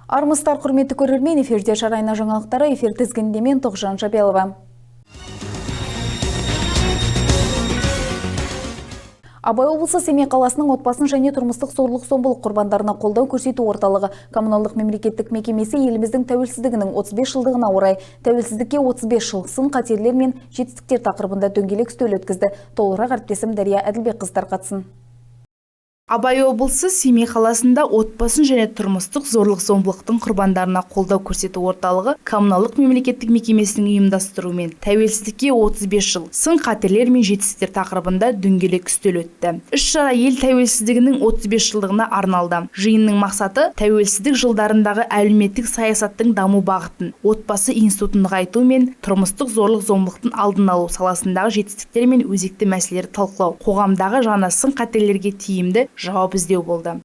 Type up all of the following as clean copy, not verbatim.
Армысыздар, құрметті көрермен, эфирде Шарайна жаңалықтары, эфир тізгінінде мен Тоғжан Жабелова. Абай облысы Семей қаласының отбасын және тұрмыстық зорлық-зомбылық құрбандарына қолдау көрсету орталығы коммуналдық мемлекеттік мекемесі еліміздің тәуелсіздігінің 35 жылдығына орай «Тәуелсіздікке 35 жыл: сын қатерлер мен жетістіктер» тақырыбында дөңгелек үстел өткізді. Толығырақ әріптесім Дария Әділбекқызы тарқатсын. Абай облысы Семей қаласында отбасын және тұрмыстық зорлық-зомбылықтың құрбандарына қолдау көрсету орталығы коммуналдық мемлекеттік мекемесінің ұйымдастыруымен «Тәуелсіздікке 35 жыл: сын қатерлер мен жетістіктер» тақырыбында дөңгелек үстел өтті. Іс-шара ел тәуелсіздігінің 35 жылдығына арналды. Жиынның мақсаты тәуелсіздік жылдарындағы әлеуметтік саясаттың даму бағытын, отбасы институтын нығайту мен тұрмыстық зорлық-зомбылықтың алдын алу саласындағы жетістіктер мен өзекті мәселелерді талқылау, қоғамдағы жаңа сын қатерлерге тиімді жауап іздеу болды.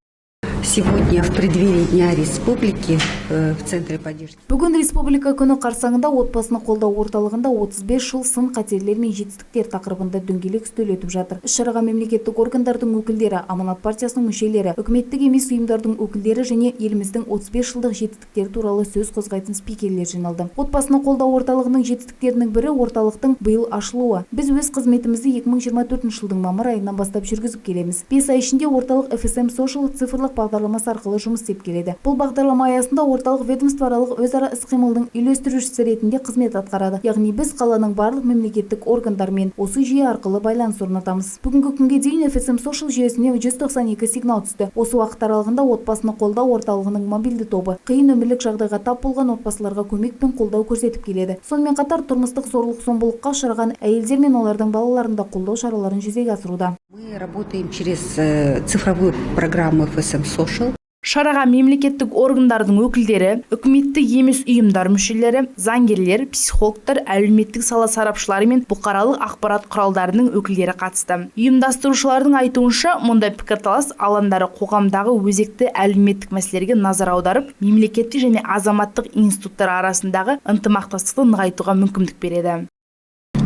Сегодня, в преддверии Дня Республики, в Центре поддержки. Бүгін, Республика күні қарсаңында, отбасыны қолдау орталығында «35 жыл: сын қатерлер мен жетістіктер» тақырыбында дөңгелек үстел өтіп жатыр. Іс-шараға мемлекеттік органдардың өкілдері, Аманат партиясының мүшелері, үкіметтік емес ұйымдардың өкілдері және еліміздің 35 жылдық жетістіктері туралы сөз қозғайтын спикерлер жиналды. Отбасыны қолдау орталығының жетістіктерінің бірі – орталықтың биыл ашылуы. Біз өз қызметімізді 2024 жылдың мамыр айынан бастап жүргізіп келеміз. 5 ай ішінде орталық FSM Social цифрлық бағдарламасы арқылы жұмыс істеп келеді. Бұл бағдарлама аясында орталық ведомствоаралық өзара іс-қимылдың үйлестірушісі ретінде қызмет атқарады. Яғни біз қаланың барлық мемлекеттік органдарымен осы жүйе арқылы байланыс орнатамыз. Бүгінгі күнге дейін FSM Social жүйесіне 192 сигнал түсті. Осы уақыт аралығында отбасыны қолдау орталығының мобильді тобы қиын өмірлік жағдайға тап болған отбасыларға көмек пен қолдау көрсетіп келеді. Сонымен қатар тұрмыстық зорлық-зомбылыққа ұшыраған әйелдер мен олардың балаларын да қолдау шараларын жүзеге асыруда. Мы работаем через цифровую программу FSM Social. Шараға мемлекеттік органдардың өкілдері, үкіметтік емес ұйымдар мүшелері, заңгерлер, психологтар, әлеуметтік сала сарапшылары мен бұқаралық ақпарат құралдарының өкілдері қатысты. Ұйымдастырушылардың айтуынша, мұндай пікірталас алаңдары қоғамдағы өзекті әлеуметтік мәселелерге назар аударып, мемлекеттік және азаматтық институттар арасындағы ынтымақтастықты нығайтуға мүмкіндік береді.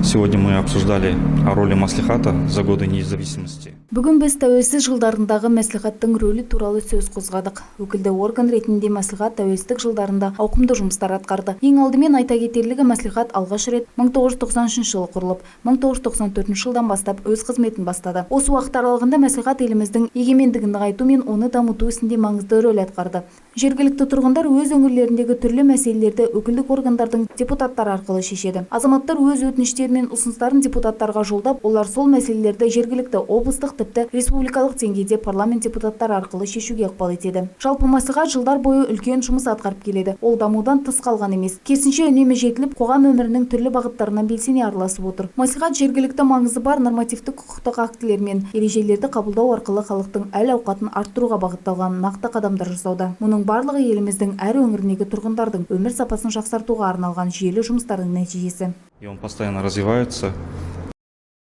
Сегодня мы обсуждали о роли маслихата за годы независимости. Бүгін біз тәуелсіз жылдарындағы мәслихаттың рөлі туралы сөз қозғадық. Өкілді орган ретінде мәслихат тәуелсіздік жылдарында ауқымды жұмыстар атқарды. Ең алдымен айта кетерлігі, мәслихат алғаш рет 1993 жылы құрылып, 1994 жылдан бастап өз қызметін бастады. Осы уақыт аралығында мәслихат еліміздің егемендігін нығайту мен оны дамыту ісінде маңызды рөл атқарды. Жергілікті тұрғындар өз өңірлеріндегі түрлі мәселелерді өкілдік органдардың депутаттары арқылы шешеді. Азаматтар өз өтініштері мен ұсыныстарын депутаттарға жолдап, олар сол мәселелерді жергілікті, облыстық, тіпті республикалық деңгейде парламент депутаттары арқылы шешуге ықпал етеді. Жалпы, мәслихат жылдар бойы үлкен жұмыс атқарып келеді. Ол дамудан тыс қалған емес. Керісінше, үнемі жетіліп, қоғам өмірінің түрлі бағыттарына белсене араласып отыр. Мәслихат жергілікті маңызы бар нормативтік құқықтық актілер мен ережелерді қабылдау арқылы халықтың әл-ауқатын арттыруға бағытталған нақты қадамдар жасауда. Мұның барлығы еліміздің әр өңіріндегі тұрғындардың өмір сапасын жақсартуға арналған жүйелі жұмыстардың нәтижесі. И он постоянно развивается.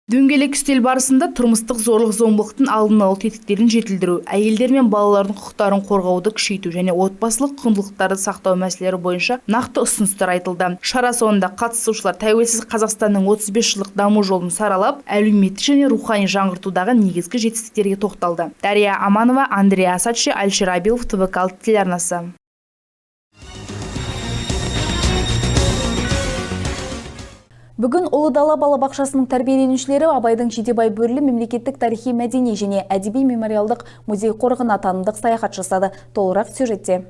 Дөңгелек үстел барысында тұрмыстық зорлық-зомбылықтың алдын алу тетіктерін жетілдіру, әйелдер мен балалардың құқықтарын қорғауды күшейту және отбасылық құндылықтарды сақтау мәселелері бойынша нақты ұсыныстар айтылды. Шара соңында қатысушылар тәуелсіз Қазақстанның 35 жылдық даму жолын саралап, әлеуметтік және рухани жаңғыртудағы негізгі жетістіктерге тоқталды. Дария Аманова, Андрей Асадчи, Әлішер Абилов, ТВК телеарнасы. Бүгін Ұлы дала балабақшасының тәрбиеленушілері Абайдың Жидебай бөрілі мемлекеттік тарихи мәдени және әдеби мемориалдық музей қорығына танымдық саяхат жасады. Толығырақ сюжетте.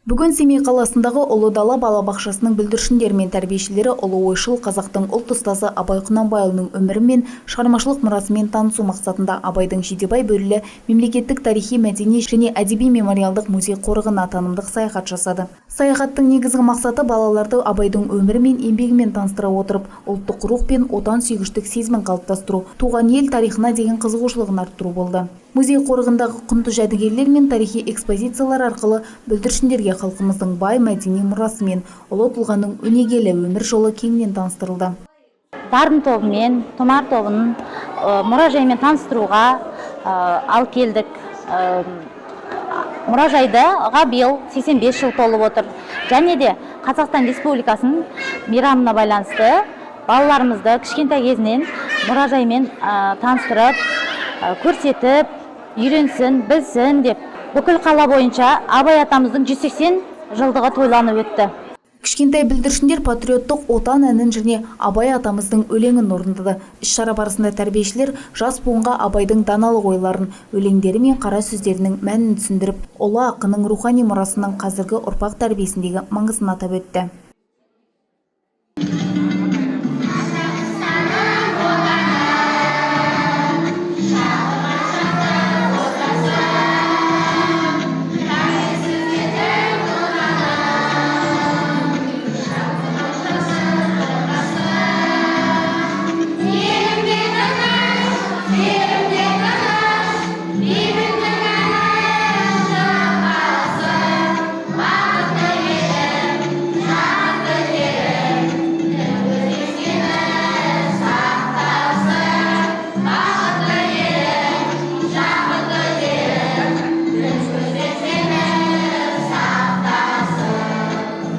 Бүгін Семей қаласындағы Ұлы дала балабақшасының бүлдіршіндері мен тәрбиешілері ұлы ойшыл, қазақтың ұлт ұстазы Абай Құнанбайұлының өмірі мен шығармашылық мұрасымен танысу мақсатында Абайдың Жидебай бөрілі мемлекеттік тарихи мәдени және әдеби мемориалдық музей қорығына танымдық саяхат жасады. Саяхаттың негізгі мақсаты – балаларды Абайдың өмірі мен еңбегімен таныстыра отырып, ұлттық рух пен отансүйгіштік сезімін қалыптастыру, туған ел тарихына деген қызығушылығын арттыру болды. Музей қорығындағы құнды жәдігерлер мен тарихи экспозициялар арқылы бүлдіршіндерге халқымыздың бай мәдени мұрасы мен ұлы тұлғаның өнегелі өмір жолы кеңінен таныстырылды. Дарын тобымен, Тұмар тобын мұражаймен таныстыруға алып келдік. Мұражайға биыл 85 жыл толып отыр. Және де Қазақстан Республикасының мейрамына байланысты балаларымызды кішкентай кезінен мұражаймен таныстырып, көрсетіп, үйренсін, білсін деп. Бүкіл қала бойынша Абай атамыздың 180 жылдығы тойланып өтті. Кішкентай бүлдіршіндер патриоттық «Отан» әнін және Абай атамыздың өлеңін орындады. Іс-шара барысында тәрбиешілер жас буынға Абайдың даналық ойларын, өлеңдері мен қара сөздерінің мәнін түсіндіріп, ұлы ақынның рухани мұрасының қазіргі ұрпақ тәрбиесіндегі маңызын атап өтті.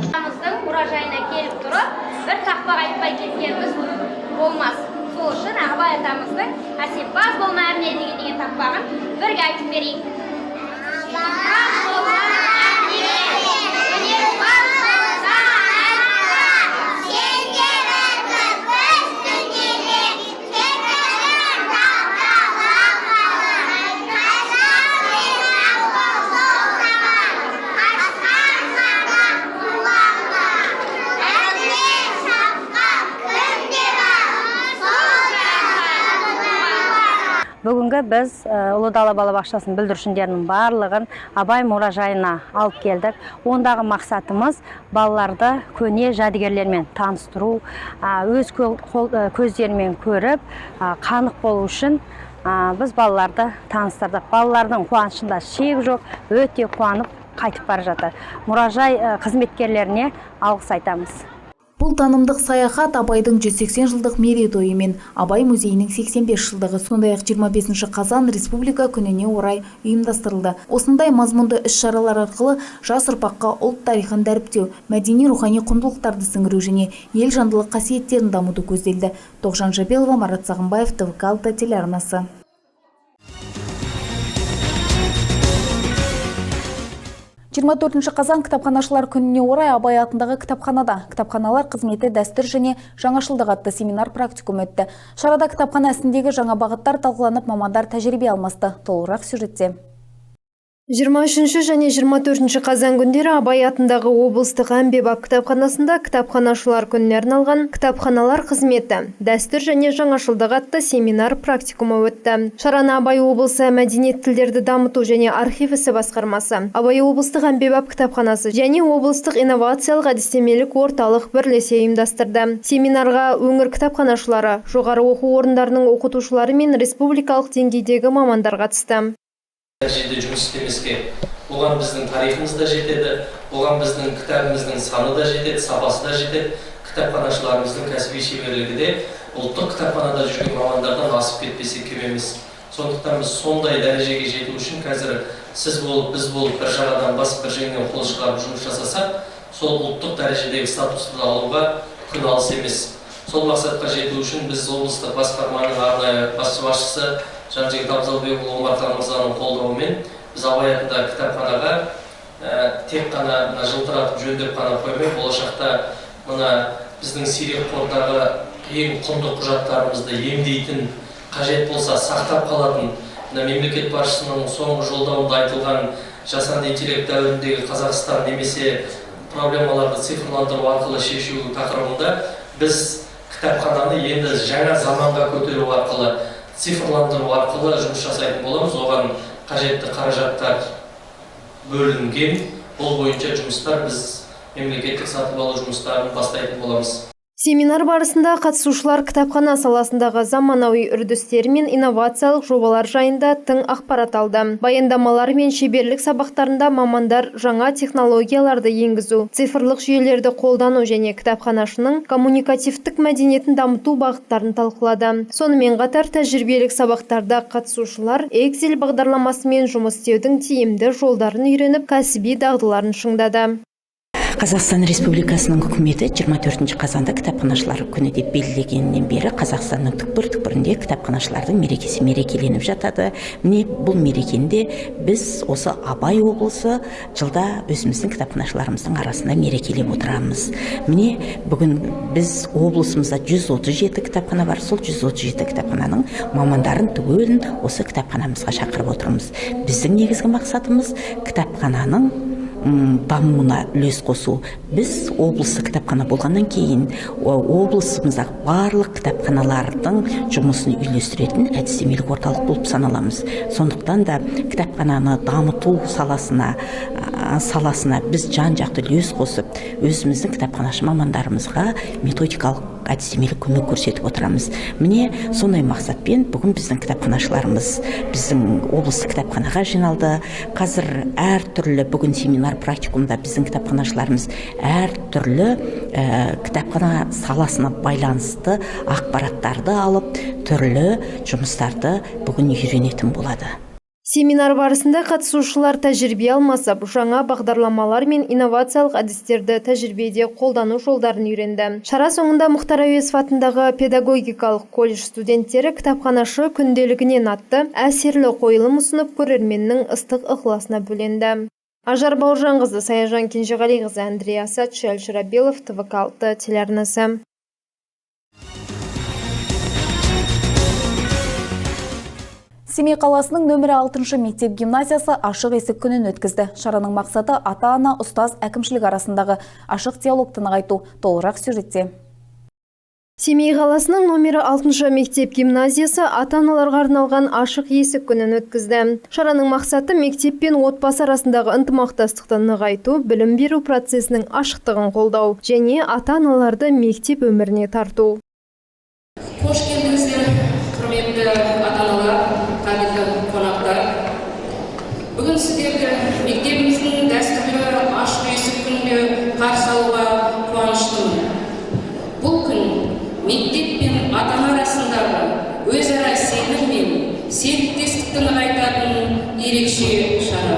Атамыздың мұражайына келіп тұрып, бір тақпақ айтпай кеткеніміз болмас. Сол үшін Абай атамыздың «Әсемпаз болма әмне» деген тақпағын бірге айтып берейік. Әсемпаз болма әмне, өнерпаз болсаң әмне. Сендерді біз дүниеде кетіріп талқыламағын. Қашан мен қашқан қара құлағына. Әбден шапқан кімде бар, сол жаққа. Бүгінгі біз Ұлы Дала балабақшасының бүлдіршіндерінің барлығын Абай мұражайына алып келдік. Ондағы мақсатымыз — балаларды көне жәдігерлермен таныстыру, өз көздерімен көріп, қанық болу үшін біз балаларды таныстырдық. Балалардың қуанышында шек жоқ, өте қуанып қайтып бара жатыр. Мұражай қызметкерлеріне алғыс айтамыз. Бұл танымдық саяхат Абайдың 180 жылдық мерейтойы мен Абай музейінің 85 жылдығы, сондай-ақ 25 қазан Республика күніне орай ұйымдастырылды. Осындай мазмұнды іс-шаралар арқылы жас ұрпаққа ұлт тарихын дәріптеу, мәдени рухани құндылықтарды сіңіру және ел жандылық қасиеттерін дамыту көзделді. Тоғжан Жабелова, Марат Сағынбаев, ТВК 6 телеарнасы. 24 қазан кітапханашылар күніне орай Абай атындағы кітапханада «Кітапханалар қызметі: дәстүр және жаңашылдық» атты семинар практикум өтті. Шарада кітапхана ісіндегі жаңа бағыттар талқыланып, мамандар тәжірибе алмасты. Толығырақ сюжетте. 23 және 24 қазан күндері Абай атындағы облыстық әмбебап кітапханасында кітапханашылар күніне арналған «Кітапханалар қызметі: дәстүр және жаңашылдық» атты семинар практикумы өтті. Шараны Абай облысы мәдениет, тілдерді дамыту және архив ісі басқармасы, Абай облыстық әмбебап кітапханасы және облыстық инновациялық әдістемелік орталық бірлесе ұйымдастырды. Семинарға өңір кітапханашылары, жоғары оқу орындарының оқытушылары мен республикалық деңгейдегі мамандар қатысты. Дәрежеде жұмыс істемеске. Оған біздің тарихымыз да жетеді, оған біздің кітабымыздың саны да жетеді, сапасы да жетеді, кітапханашыларымыздың кәсіби шеберлігі де ұлттық кітапханада жүрген мамандардан асып кетпесе, кем емес. Сондықтан біз сондай дәрежеге жету үшін қазір сіз болып, біз болып, бір жағадан бас, бір жеңнен қол шығарып жұмыс жасасақ, сол ұлттық дәрежедегі статусты алуға күн алыс емес. Сол мақсатқа жету үшін біз облыстық басқарманың арнайы басшысы Жанжігіт Абзалбекұлы Омархан мырзаның қолдауымен біз Абай атындағы кітапханаға тек қана мына жылтыратып жөндеп қана қоймай, болашақта мына біздің сирек қордағы ең құнды құжаттарымызды емдейтін, қажет болса сақтап қалатын, мына мемлекет басшысының соңғы жолдауында айтылған жасанды интеллект дәуіріндегі Қазақстан немесе проблемаларды цифрландыру арқылы шешу тақырыбында біз кітапхананы енді жаңа заманға көтеру арқылы, цифрландыру арқылы жұмыс жасайтын боламыз. Оған қажетті қаражаттар бөлінген. Бұл бойынша жұмыстар, біз мемлекеттік сатып алу жұмыстарын бастайтын боламыз. Семинар барысында қатысушылар кітапхана саласындағы заманауи үрдістер мен инновациялық жобалар жайында тың ақпарат алды. Баяндамалар мен шеберлік сабақтарында мамандар жаңа технологияларды енгізу, цифрлық жүйелерді қолдану және кітапханашының коммуникативтік мәдениетін дамыту бағыттарын талқылады. Сонымен қатар тәжірибелік сабақтарда қатысушылар Excel бағдарламасымен жұмыс істеудің тиімді жолдарын үйреніп, кәсіби дағдыларын шыңдады. Қазақстан Республикасының үкіметі 24 қазанда кітапханашылар күні деп белгілегеннен бері Қазақстанның түкпір-түкпірінде кітапханашылардың мерекесі мерекеленіп жатады. Міне, бұл мерекені біз осы Абай облысы жылда өзіміздің кітапханашыларымыздың арасында мерекелеп отырамыз. Міне, бүгін біз облысымызда 137 кітапхана бар. Сол 137 кітапхананың мамандарын түгелін осы кітапханамызға шақырып отырмыз. Біздің негізгі мақсатымыз кітапхананың дамуына үлес қосу. Біз облыстық кітапхана болғаннан кейін облысымыздағы барлық кітапханалардың жұмысын үйлестіретін әдістемелік орталық болып саналамыз. Сондықтан да кітапхананы дамыту саласына біз жан-жақты үлес қосып, өзіміздің кітапханашы мамандарымызға методикалық әдістемелік көмек көрсетіп отырамыз. Міне, сондай мақсатпен бүгін біздің кітапханашыларымыз біздің облыстық кітапханаға жиналды. Қазір әртүрлі бүгін семинар практикумда біздің кітапханашыларымыз әртүрлі кітапхана саласына байланысты ақпараттарды алып, түрлі жұмыстарды бүгін үйренетін болады. Семинар барысында қатысушылар тәжірибе алмасып, жаңа бағдарламалар мен инновациялық әдістерді тәжірибеде қолдану жолдарын үйренді. Шара соңында Мұхтар Әуезов атындағы педагогикалық колледж студенттері кітапханашы күнделігінен атты әсерлі қойылым ұсынып, көрерменнің ыстық ықыласына бөленді. Ажар Бауыржанқызы, Саяжан Кенжеғалиқызы, Андрей Асадчи, Әлшер Абилов, ТВК6 телеарнасы. Семей қаласының нөмірі 6 мектеп гимназиясы ашық есік күнін өткізді. Шараның мақсаты ата-ана, ұстаз, әкімшілік арасындағы ашық диалогты нығайту. Толығырақ сюжетте. Семей қаласының нөмірі 6 мектеп гимназиясы ата-аналарға арналған ашық есік күнін өткізді. Шараның мақсаты мектеп пен отбасы арасындағы ынтымақтастықты нығайту, білім беру процесінің ашықтығын қолдау және ата-аналарды мектеп өміріне тарту. Қош келдіңіздер, құрметті ата-аналар, қадірлі қонақтар. Бүгін сіздерді мектебіміздің дәстүрлі ашық есік күніне қарсы алуға қуаныштымын. Бұл күн мектеп пен ата-ана арасындағы өзара сенім мен серіктестікті нығайтатын ерекше шара.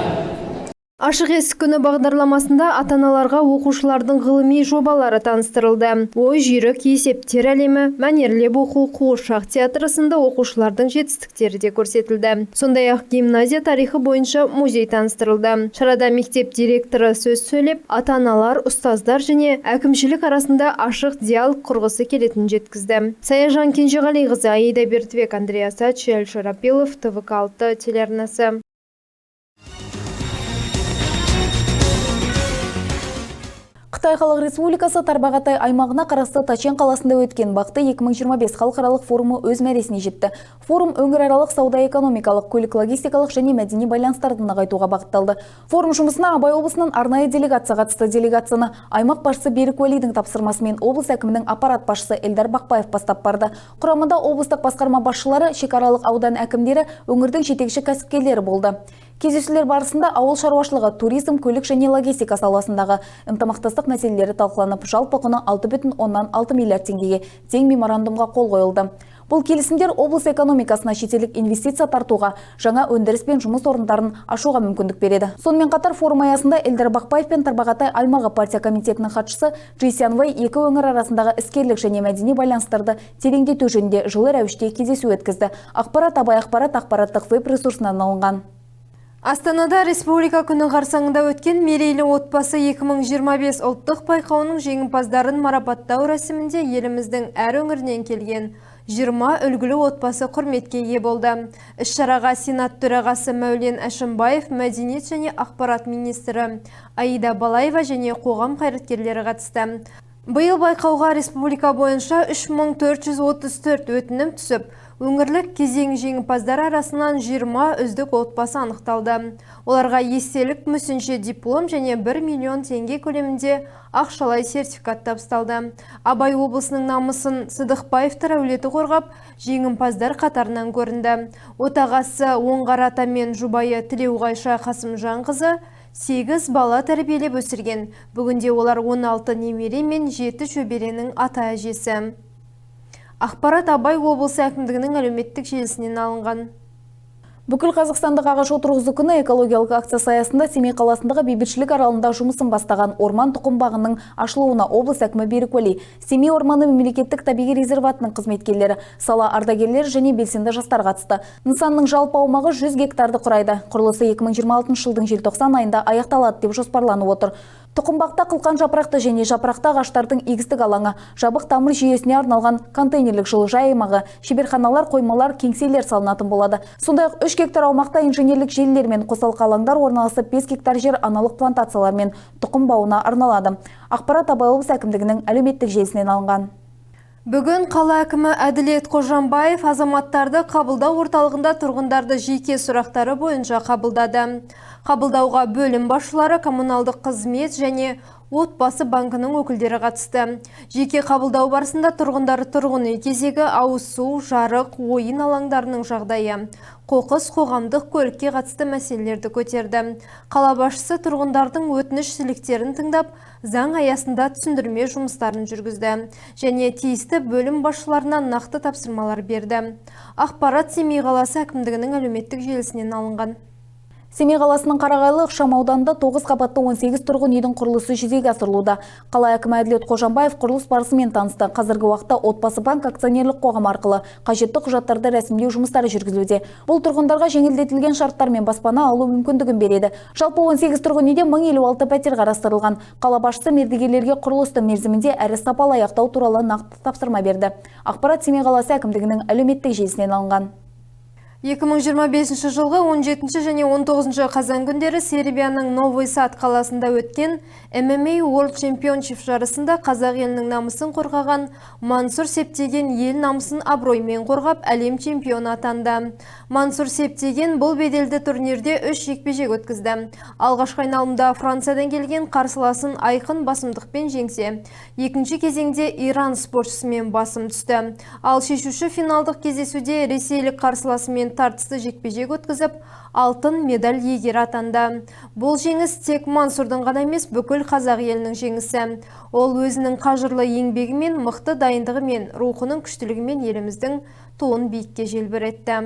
Ашық есік күні бағдарламасында ата-аналарға оқушылардың ғылыми жобалары таныстырылды. Ой жүйрік, есептер әлемі, мәнерлеп оқу, қуыршақ театры сынды оқушылардың жетістіктері де көрсетілді. Сондай-ақ гимназия тарихы бойынша музей таныстырылды. Шарада мектеп директоры сөз сөйлеп, ата-аналар, ұстаздар және әкімшілік арасында ашық диалог құрғысы келетінін жеткізді. Саяжан Кенжеғалиқызы, Аида Бердібек, Андрей Асадчи, Әлшер Абилов, ТВК6 телеарнасы. Қытай Халық Республикасы Тарбағатай аймағына қарасты Тачен қаласында өткен Бақты 2025 халықаралық форумы өз мәресіне жетті. Форум өңіраралық сауда-экономикалық, көлік-логистикалық және мәдени байланыстарды нығайтуға бағытталды. Форум жұмысына Абай облысынан арнайы делегация қатысты. Делегацияны аймақ басшысы Берік Уәлидің тапсырмасымен облыс әкімінің аппарат басшысы Эльдар Бақпаев бастап барды. Құрамында облыстық басқарма басшылары, шекаралық аудан әкімдері, өңірдің жетекші кәсіпкерлері болды. Кездесулер барысында ауыл шаруашылығы, туризм, көлік және логистика саласындағы ынтымақтастық мәселелері талқыланып, жалпы құны 6,6 миллиард теңгеге тең меморандумға қол қойылды. Бұл келісімдер облыс экономикасына шетелдік инвестиция тартуға, жаңа өндіріс пен жұмыс орындарын ашуға мүмкіндік береді. Сонымен қатар форум аясында Эльдар Бақпаев пен Тарбағатай аймағы партия комитетінің хатшысы Джи Сянвэй екі өңір арасындағы іскерлік және мәдени байланыстарды тереңдету жөнінде жылы рәуіште кездесу өткізді. Ақпарат Абай ақпарат ақпараттық веб ресурсынан алынған. Астанада Республика күні қарсаңында өткен Мерейлі отбасы 2025 ұлттық байқауының жеңімпаздарын марапаттау рәсімінде еліміздің әр өңірінен келген 20 үлгілі отбасы құрметке ие болды. Іс-шараға Сенат төрағасы Мәулен Әшімбаев, Мәдениет және ақпарат министрі Аида Балаева және қоғам қайраткерлері қатысты. Биыл байқауға республика бойынша 3434 өтінім түсіп, өңірлік кезең жеңімпаздары арасынан 20 үздік отбасы анықталды. Оларға естелік мүсінше диплом және 1 миллион теңге көлемінде ақшалай сертификат табысталды. Абай облысының намысын Сыдықбаевтар әулеті қорғап, жеңімпаздар қатарынан көрінді. Отағасы Оңғар ата мен жұбайы Тілеуғайша Қасымжанқызы 8 бала тәрбиелеп өсірген. Бүгінде олар 16 немере мен 7 шөберенің ата әжесі. Ақпарат Абай облысы әкімдігінің әлеуметтік желісінен алынған. Бүкіл Қазақстандық ағаш отырғызу күні экологиялық акциясы аясында Семей қаласындағы Бейбітшілік аралында жұмысын бастаған орман тұқым бағының ашылуына облыс әкімі Берік Уәли, Семей орманы мемлекеттік табиғи резерватының қызметкерлері, сала ардагерлері және белсенді жастар қатысты. Нысанның жалпы аумағы 100 гектарды құрайды. Құрылысы 2026 жылдың желтоқсан айында аяқталады деп жоспарланып отыр. Тұқымбақта қылқан жапырақты және жапырақты ағаштардың егістік алаңы, жабық тамыр жүйесіне арналған контейнерлік жылыжай аймағы, шеберханалар, қоймалар, кеңселер салынатын болады. Сондай-ақ 3 гектар аумақта инженерлік желілер мен қосалқы алаңдар орналасып, 5 гектар жер аналық плантациялар мен тұқым бауына арналады. Ақпарат Абай облысы әкімдігінің әлеуметтік желісінен алынған. Бүгін қала әкімі Әділет Қожамбаев азаматтарды қабылдау орталығында тұрғындарды жеке сұрақтары бойынша қабылдады. Қабылдауға бөлім басшылары, коммуналдық қызмет және отбасы банкінің өкілдері қатысты. Жеке қабылдау барысында тұрғындар тұрғын үй кезегі, ауыз су, жарық, ойын алаңдарының жағдайы, қоқыс, қоғамдық көлікке қатысты мәселелерді көтерді. Қала басшысы тұрғындардың өтініш тілектерін тыңдап, заң аясында түсіндірме жұмыстарын жүргізді және тиісті бөлім басшыларына нақты тапсырмалар берді. Ақпарат Семей қаласы әкімдігінің әлеуметтік желісінен алынған. Семей қаласының Қарағайлы ықшам ауданында 9 қабатты 18 тұрғын үйдің құрылысы жүзеге асырылуда. Қала әкімі Әділет Қожамбаев құрылыс барысымен танысты. Қазіргі уақытта Отбасы банк акционерлік қоғам арқылы қажетті құжаттарды рәсімдеу жұмыстары жүргізілуде. Бұл тұрғындарға жеңілдетілген шарттармен баспана алу мүмкіндігін береді. Жалпы 18 тұрғын үйде 1056 пәтер қарастырылған. Қала басшысы мердігерлерге құрылысты мерзімінде әрі сапалы аяқтау туралы нақты тапсырма берді. Ақпарат Семей қаласы әкімдігінің әлеуметтік желісінен алынған. 2025 жылғы 17 және 19 қазан күндері Сербияның Новый Сад қаласында өткен MMA World Championship жарысында қазақ елінің намысын қорғаған Мансұр Септеген ел намысын абыроймен қорғап әлем чемпионы атанды. Мансұр Септеген бұл беделді турнирде 3 жекпе-жек өткізді. Алғашқы айналымда Франциядан келген қарсыласын айқын басымдықпен жеңсе, екінші кезеңде Иран спортшысымен басым түсті. Ал шешуші финалдық кездесуде ресейлік қарсыласымен тартысты жекпе-жек өткізіп, алтын медаль иегері атанды. Бұл жеңіс тек Мансұрдың ғана емес, бүкіл қазақ елінің жеңісі. Ол өзінің қажырлы еңбегімен, мықты дайындығымен, рухының күштілігімен еліміздің туын биікке желбіретті.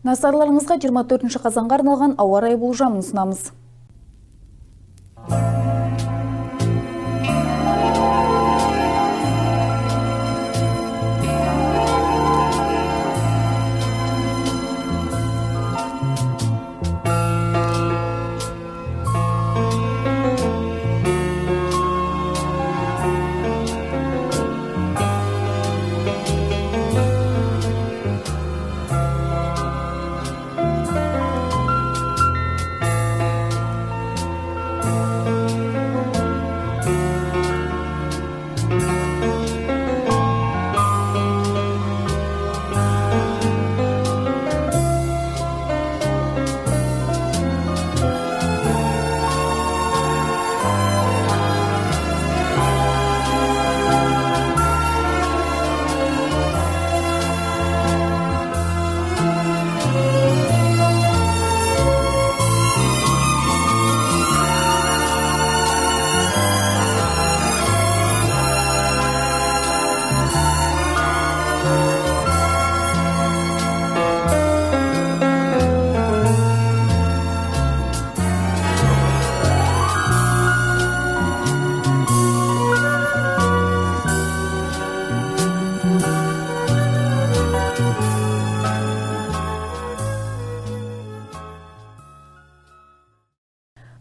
Назарларыңызға 24 қазанға арналған ауа райы болжамын ұсынамыз.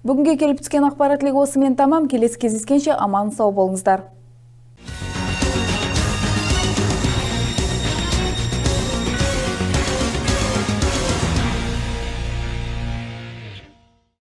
Бүгінге келіп түскен ақпарат легі осымен тамам. Келесі кездескенше аман сау болыңыздар.